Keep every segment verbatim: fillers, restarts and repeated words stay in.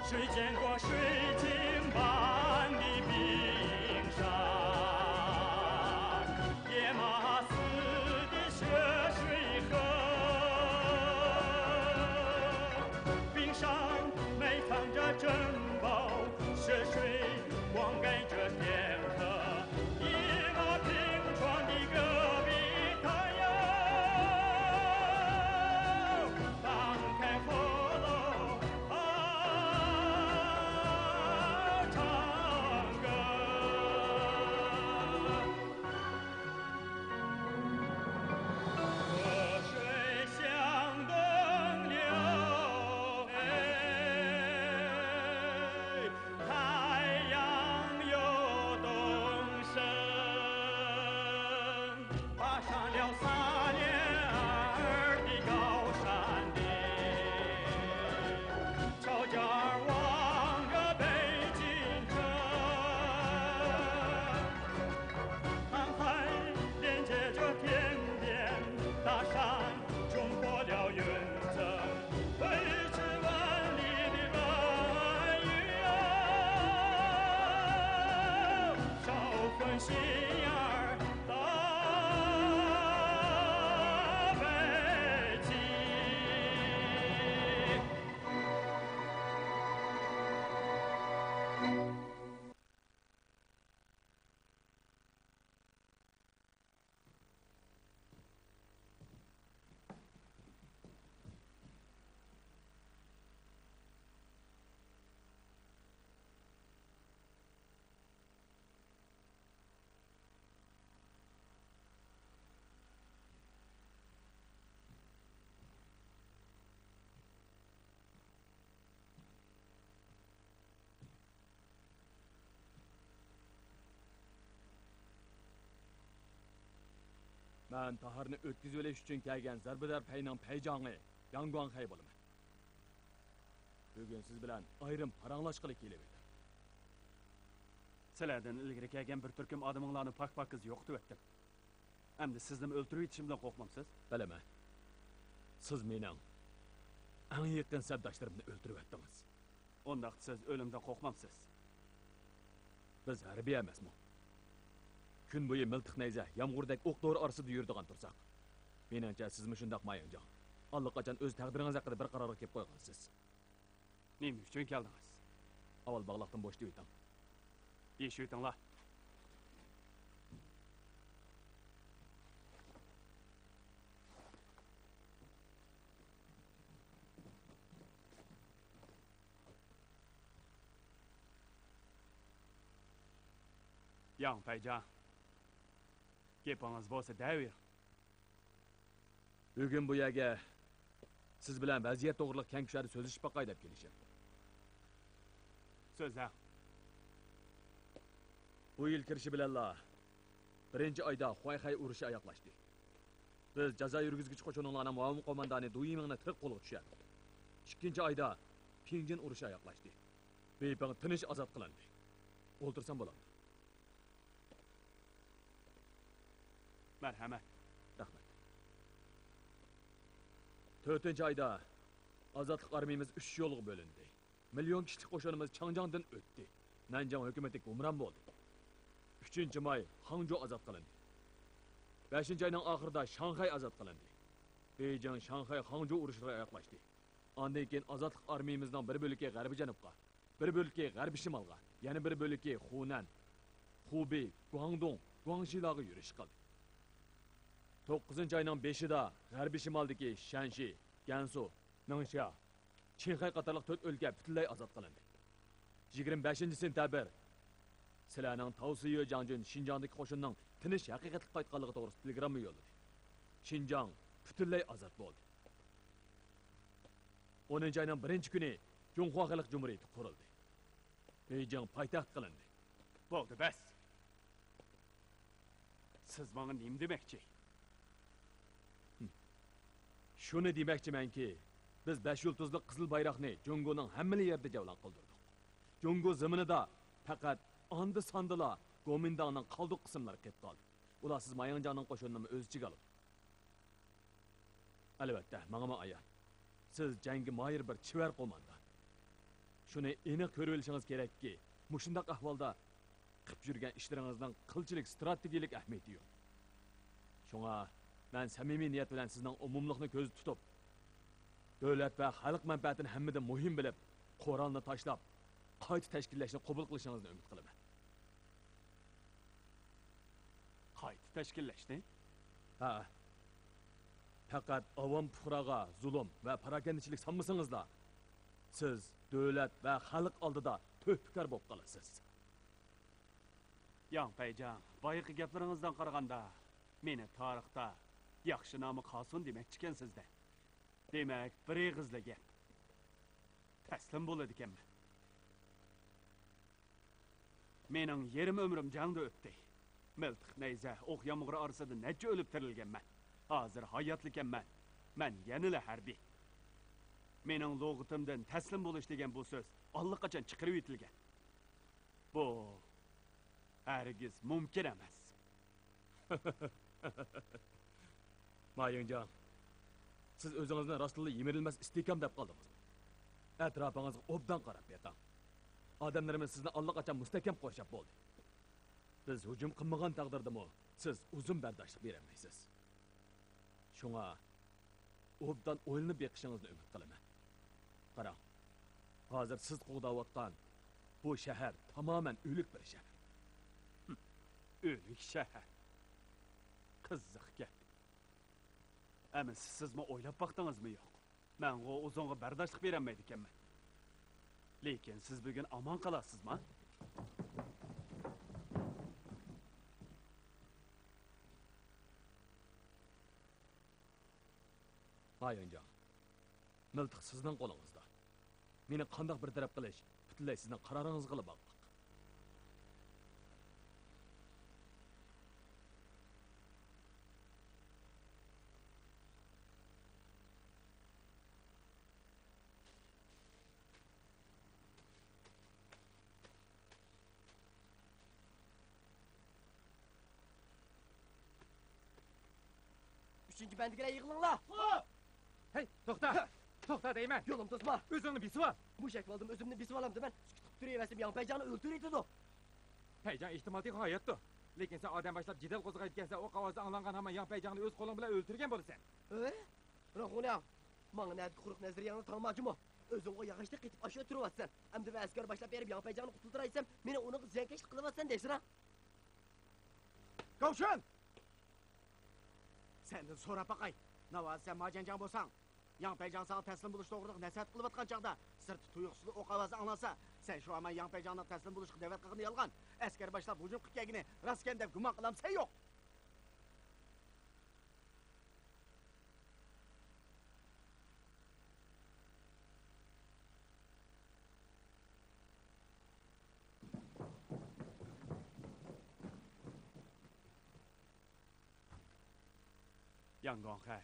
水见过水晶般的冰山，野马似的雪水河。冰山埋藏着珍宝，雪水灌溉着田野马平川的戈壁滩哟，放开河流，好唱歌。河水向东流，哎， 太阳又东升，爬上了撒脸儿的高山顶，翘脚儿望着北京城。 航海连接着天边大山，冲破了云层，挥斥万里的鲈鱼啊，召唤心眼儿到北极。 مەن تاھىرنى ئۆتكۈزۈۋېلىش ئۈچۈن كەلگەن زەربىدار پەينىڭ پەيجاڭى ياڭ گۇاڭخەي بولىمەن. بۈگۈن سىز بىلەن ئايرىم پاراڭلاشقىلى كېلىۋىدىم. سىلەردىن ئىلگىرى كەلگەن بىر تۈركۈم ئادىمىڭلارنى پاك-پاكىز يوقىتىۋەتتىم. ئەمدى سىزنىمۇ ئۆلتۈرۈۋېتىشىمدىن قورقمامسىز؟ بىلىمەن. سىز مېنىڭ ئەڭ يېقىن سەپداشلىرىمنى ئۆلتۈرۈۋەتتىڭىز. ئۇنداقتا سىز ئۆلۈمدىن قورقمامسىز؟ بىز ھەربىي ئەمەسمۇ؟ كۈن بويى مىلتىق نەيزە، يامغۇردەك ئوق دورا ئارىسىدا يۈرىدىغان تۇرساق. مېنىڭچە، سىزمۇ شۇنداق مايىڭجاڭ. ئاللىقاچان ئۆز تەقدىرىڭىز ھەققىدە بىر قارارغا كېلىپ قويغانسىز. نېمە ئۈچۈن كەلدىڭىز؟ ئاۋۋال باغلاقتىن بوشىتىۋېتىڭ. يېشىۋېتىڭلار. ياڭ پەيجاڭ، گېپىڭىز بولسا دەۋېرىڭ. بۈگۈن بۇ يەرگە سىز بىلەن ۋەزىيەت توغرىلىق كەڭ كۇشادە سۆزلىشىپ باقاي دەپ كېلىشىم. سۆزلەڭ. بۇ يىل كىرىشى بىلەنلا بىرىنچى ئايدا خۇەيخەي ئۇرۇشى ئاياغلاشتى. بىز جازا يۈرگۈزگۈچى قوشۇنۇڭلارنىڭ مۇئاۋىن قوماندانى دۇيىمىڭنى تېخى قولغا چۈشۈردۇق. ئىككىنچى ئايدا پىڭجىن ئۇرۇشى ئاياغلاشتى. بېيپىڭ تىنچ ئازاد قىلىندى. ئولتۇرسام بولامدۇ؟ مەرھەمەت. رەھمەت. تۆتىنچى ئايدا ئازادلىق ئارمىيىمىز ئۈچ يولغا بۆلۈندى. مىليون كىشىلىك قوشۇنىمىز چاڭجياڭدىن ئۆتتى. نەنجىڭ ھۆكۈمىتى گۇمران بولدى. ئۈچىنچى ماي خاڭجۇ ئازاد قىلىندى. بەشىنچى ئاينىڭ ئاخىرىدا شاڭخەي ئازاد قىلىندى. بېيجىڭ، شاڭخەي، خاڭجۇ ئۇرۇشلىرى ئاياغلاشتى. ئاندىن كېيىن ئازادلىق ئارمىيىمىزنىڭ بىر بۆلىكى غەربىي جەنۇبقا، بىر بۆلىكى غەربىي شىمالغا، يەنە بىر بۆلىكى خۇنەن، خۇبېي، گۇاڭدۇڭ، گۇاڭشىلارغا يۈرۈش قىلدى. توققۇزىنچى ئاينىڭ بېشىدا غەربىي شىمالدىكى شەنشى، گەنسۇ، مىڭشيا، چىڭخەي قاتارلىق تۆت ئۆلكە پۈتۈنلەي ئازاد قىلىندى. يىگىرمە بەشىنچى سېنتەبىر سىلەرنىڭ تاۋسىيۆ جاڭجۈن شىنجاڭدىكى قوشۇننىڭ تىنچ ھەقىقەتلىككە قايتقانلىقى توغرىسىدا تېلېگرامما يوللىدى. شىنجاڭ پۈتۈنلەي ئازاد بولدى. ئونىنچى ئاينىڭ بىرىنچى كۈنى جۇڭخۇا خەلق جۇمھۇرىيىتى قۇرۇلدى. بېيجىڭ پايتەخت قىلىندى. بولدى، بەس. سىز ماڭا نېمە دېمەكچى؟ شۇنى دېمەكچىمەنكى، بىز بەش يۇلتۇزلۇق قىزىل بايراقنى جۇڭگونىڭ ھەممىلا يېرىدە جەۋلان قىلدۇردۇق. جۇڭگو زېمىنىدا پەقەت ئاندا-ساندىلا گومىنداڭنىڭ قالدۇق قىسىملىرى قېلىپ قالدى. ئۇلار سىز ماياڭجاڭنىڭ قوشۇنىنىمۇ ئۆز ئىچىگە ئالىدۇ. ئەلۋەتتە، ماڭىمۇ ئايان. سىز جەڭگە ماھىر بىر چېۋەر قوماندان. شۇنى ئېنىق كۆرۈۋېلىشىڭىز كېرەككى، مۇشۇنداق ئەھۋالدا قىپ يۈرگەن ئىشلىرىڭىزنىڭ قىلچىلىك ستراتېگىيىلىك ئەھمىيىتى يوق. شۇڭا مەن سەمىمىي نىيەت بىلەن سىزنىڭ ئومۇملۇقنى كۆزدە تۇتۇپ، دۆلەت ۋە خەلق مەنپەئەتىنى ھەممىدىن مۇھىم بىلىپ، قورالنى تاشلاپ، قايتا تەشكىللەشنى قوبۇل قىلىشىڭىزنى ئۈمىد قىلىمەن. قايتا تەشكىللەشنى؟ ھە. پەقەت ئاۋام پۇقراغا زۇلۇم ۋە پاراكەندىچىلىك سالمىسىڭىزلا، سىز دۆلەت ۋە خەلق ئالدىدا تۆھپىكار بولۇپ قالىسىز. ياڭ پەيجاڭ، بايىقى گەپلىرىڭىزدىن قارىغاندا، مېنى تارىختا ياخشى نامى قالسۇن دېمەكچىكەنسىز-دە. دېمەك، بىر ئېغىزلا گەپ. تەسلىم بولىدىكەنمەن. مېنىڭ يېرىم ئۆمرۈم جەڭدە ئۆتتى. مىلتىق، نەيزە، ئوق يامغۇرى ئارىسىدا نەچچە ئۆلۈپ تىرىلگەنمەن. ھازىر ھاياتلىكەنمەن. مەن يەنىلا ھەربىي. مېنىڭ لۇغىتىمدىن تەسلىم بولۇش دېگەن بۇ سۆز ئاللىقاچان چىقىرىۋېتىلگەن. بۇ ھەرگىز مۇمكىن ئەمەس. ما يىڭجاڭ، سىز ئۆزىڭىزنى راستتىنلا يىمىرىلمەس ئىستىھكام دەپ قالدىڭىزمۇ؟ ئەتراپىڭىزغا ئوبدان قاراپ بېقىڭ. ئادەملىرىمىز سىزنى ئاللىقاچان مۇستەھكەم قورشاپ بولدى. بىز ھۇجۇم قىلمىغان تەقدىردىمۇ سىز ئۇزۇن بەرداشلىق بېرەلمەيسىز. شۇڭا ئوبدان ئويلىنىپ بېقىشىڭىزنى ئۈمىد قىلىمەن. قاراڭ، ھازىر سىز قوغداۋاتقان بۇ شەھەر تامامەن ئۆلۈك بىر شەھەر. ھىم، ئۆلۈك شەھەر. قىزىق گەپ. ئەمىسە سىزمۇ ئويلاپ باقتىڭىزمۇ يوق؟ مەنغۇ ئۇزۇنغا بەرداشلىق بېرەلمەيدىكەنمەن. لېكىن سىز بۈگۈن ئامان قالارسىزما؟ ما يىڭجاڭ، مىلتىق سىزنىڭ قولىڭىزدا. مېنى قانداق بىر تەرەپ قىلىش پۈتۈنلەي سىزنىڭ قارارىڭىزغىلا باغلىق. ئۈچىنچى بەندىگىلەر يىغىلىڭلار! ھەي، توختا! توختا دەيمەن! يولۇمنى توسما! ئۆزۈڭنى بېسىۋال! مۇشۇ ئەھۋالدىمۇ ئۆزۈمنى بېسىۋالامدۇ مەن؟ سۈكۈت قىلىپ تۇرۇۋەرسەم ياڭ پەيجاڭنى ئۆلتۈرۈۋېتىدۇ. پەيجاڭ ئېھتىمالدىكى ھاياتتۇ. لېكىن سەن ئادەم باشلاپ جېدەل قوزغايدىكەنسەن، ئوق ئاۋازى ئاڭلانغان ھامان ياڭ پەيجاڭنى ئۆز قولۇڭ بىلەن ئۆلتۈرگەن بولىسەن. ھە؟ روخۇنياڭ، ماڭا نەدىكى قۇرۇق نەزەرىيەڭنى تاڭما جۇمۇ. ئۆزۈڭغۇ ياغاچتەك قېتىپ ئاشۇ تۇرۇۋاتىسەن. ئەمدى مەن ئەسكەر باشلاپ بېرىپ ياڭ پەيجاڭنى قۇتۇلدۇراي دېسەم، مېنى ئۇنىڭغا زىيانكەشلىك قىلىۋاتىسەن دەيسىنا. گاۋشۈن! سەندىن سوراپ باقاي، ناۋادا سەن ماجەنجاڭ بولساڭ، ياڭ پەيجاڭ ساڭا تەسلىم بولۇش توغرىلىق نەسىھەت قىلىۋاتقان چاغدا سىرتتا تۇيۇقسىزلا ئوق ئاۋازى ئاڭلانسا، سەن شۇ ھامان ياڭ پەيجاڭنىڭ تەسلىم بولۇشقا دەۋەت قىلغىنى يالغان، ئەسكەر باشلاپ ھۇجۇم قىلىپ كەلگىنى راستكەن دەپ گۇمان قىلامسەن يوق؟ ياڭ گۇاڭخەي،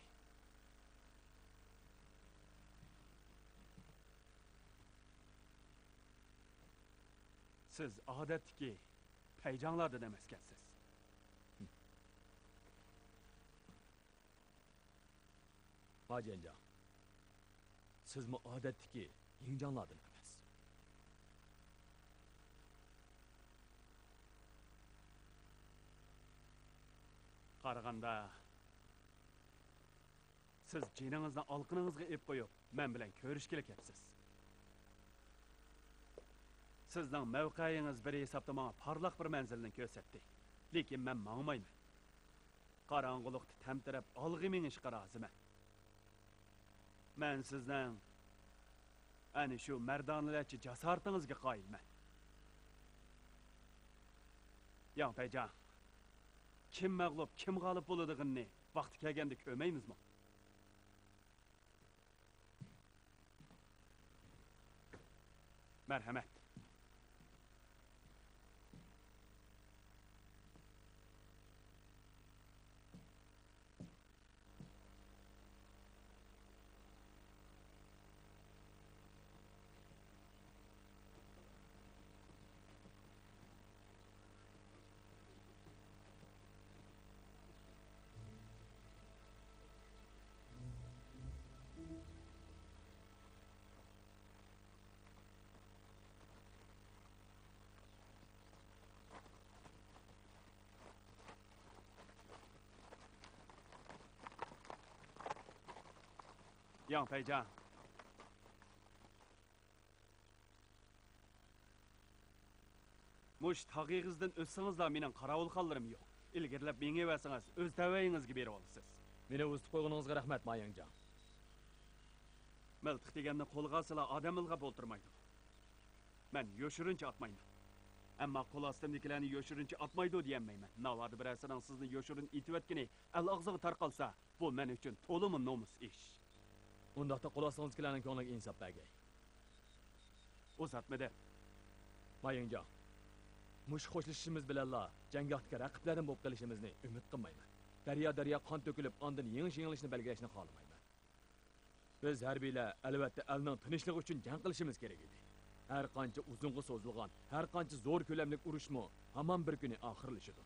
سىز ئادەتتىكى پەيجاڭلاردىن ئەمەسكەنسىز. ما جيەنجاڭ، سىزمۇ ئادەتتىكى يىڭجاڭلاردىن ئەمەس. قارىغاندا، سىز جېنىڭىزنى ئالىقىنىڭىزغا ئېلىپ قويۇپ، مەن بىلەن كۆرۈشكىلى كەپسىز. سىزنىڭ مەۋقەيىڭىز بىر ھېسابتا ماڭا پارلاق بىر مەنزىلنى كۆرسەتتى. لېكىن مەن ماڭمايمەن. قاراڭغۇلۇقتا تەمتىرەپ ئالغا مېڭىشقا رازىمەن. مەن سىزنىڭ ئەنە شۇ مەردانىلەرچە جاسارىتىڭىزگە قايىلمەن. ياڭ پەيجاڭ، كىم مەغلۇپ، كىم غالىب بولىدىغىنىنى ۋاقتى كەلگەندە كۆرمەيمىزمۇ؟ مەرھەمەت. ياڭ پەيجاڭ. مۇشۇ تاغ ئېغىزىدىن ئۆتسىڭىزلا مېنىڭ قاراۋۇلخانلىرىم يوق. ئىلگىرىلەپ مېڭىۋەرسىڭىز، ئۆز تەۋەيىڭىزگە بېرىۋالىسىز. مېنى ئۇزىتىپ قويغىنىڭىزغا رەھمەت، ما ياڭجاڭ. مىلتىق دېگەننى قولىغا ئالسىلا، ئادەم ئىلغاپ ئولتۇرمايدۇ. مەن يوشۇرۇنچە ئاتمايمەن. ئەمما قول ئاستىمدىكىلەرنى يوشۇرۇنچە ئاتمايدۇ دېيەلمەيمەن. ناۋادا بىرەرسىنىڭ سىزنى يوشۇرۇن ئېتىۋەتكىنى ئەل ئاغزىغا تارقالسا، بۇ مەن ئۈچۈن تولىمۇ نومۇس ئىش. ئۇنداقتا قول ئاستىڭىزدىكىلەرنىڭ كۆڭلىگە ئىنساپ بەرگەي. ئۇزاتمىدىم. ما ياڭجاڭ، مۇشۇ خوشلىشىشىمىز بىلەنلا جەڭگاھتىكى رەقىبلەردىن بولۇپ قېلىشىمىزنى ئۈمىد قىلمايمەن. دەريا-دەريا قان تۆكۈلۈپ، ئاندىن يېڭىش-يېڭىلىشنى بەلگىلەشنى خالىمايمەن. بىز ھەربىيلەر، ئەلۋەتتە، ئەلنىڭ تىنچلىقى ئۈچۈن جەڭ قىلىشىمىز كېرەك ئىدى. ھەر قانچە ئۇزۇنغا سوزۇلغان، ھەر قانچە زور كۆلەملىك ئۇرۇشمۇ ھامان بىر كۈنى ئاخىرلىشىدۇ.